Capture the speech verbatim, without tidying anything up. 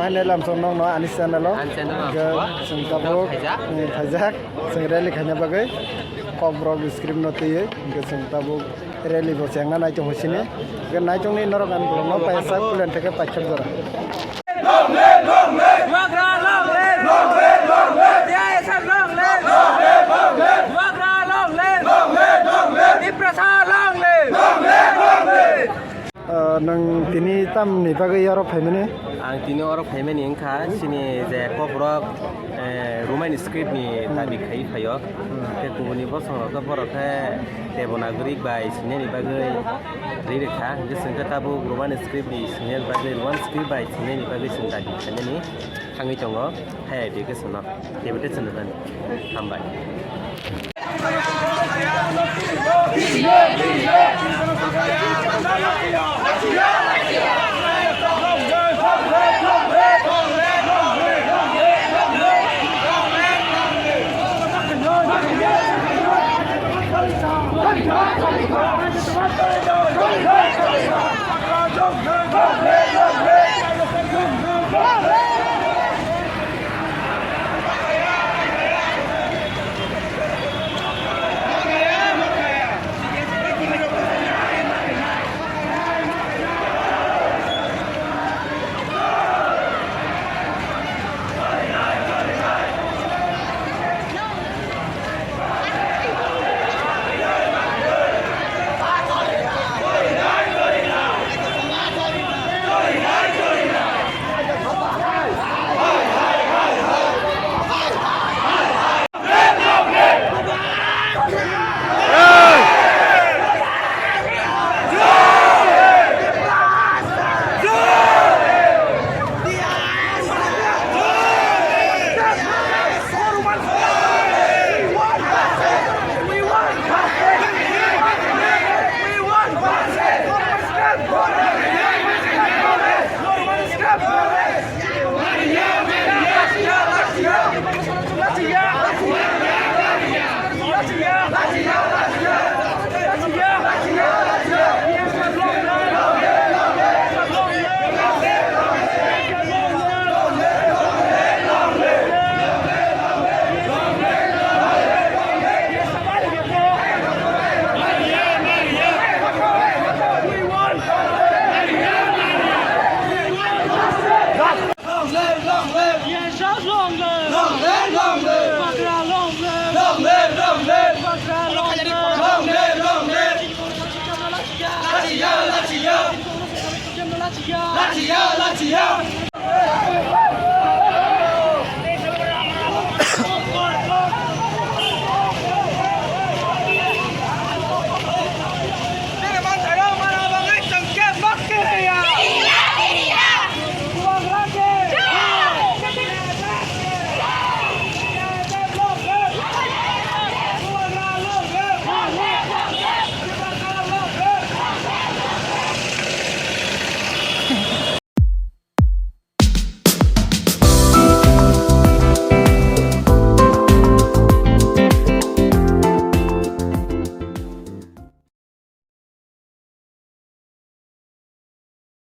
Channel amsong nokno ani channel o. Ani channel o. Hingke chwng tabuk, phaijak. Hmm, phaijak. Chwng rally khaina bagwi. Kokborok script no twiwi. Hingke chwng tabuk rally bo chengna naitung hosini. Hingke naitungni norok ani borokno paisa kulen theke paithak jora. Bubagra long live! Long live, long live! T I S F long live! Long live, long live! Bubagra long live! Long live, long live! Tiprasa long live! Long live, long live! Ah, nwng tini tamni bagwi oro phaimani? Ang tini oro phaimani wngkha chini je kokborok, eh, Roman script ni dabi khai phaio. Tei kubuni bosongrok khe borok khe Devanagari bai sinani bagwi ri rwkha. Hingke chwng khe tabuk Roman script ni sinani bagwi, Roman script bai sinani bagwi chwng dabi khainani thangwi tongo. Hai application no. Tebete chwng nani. Hambai.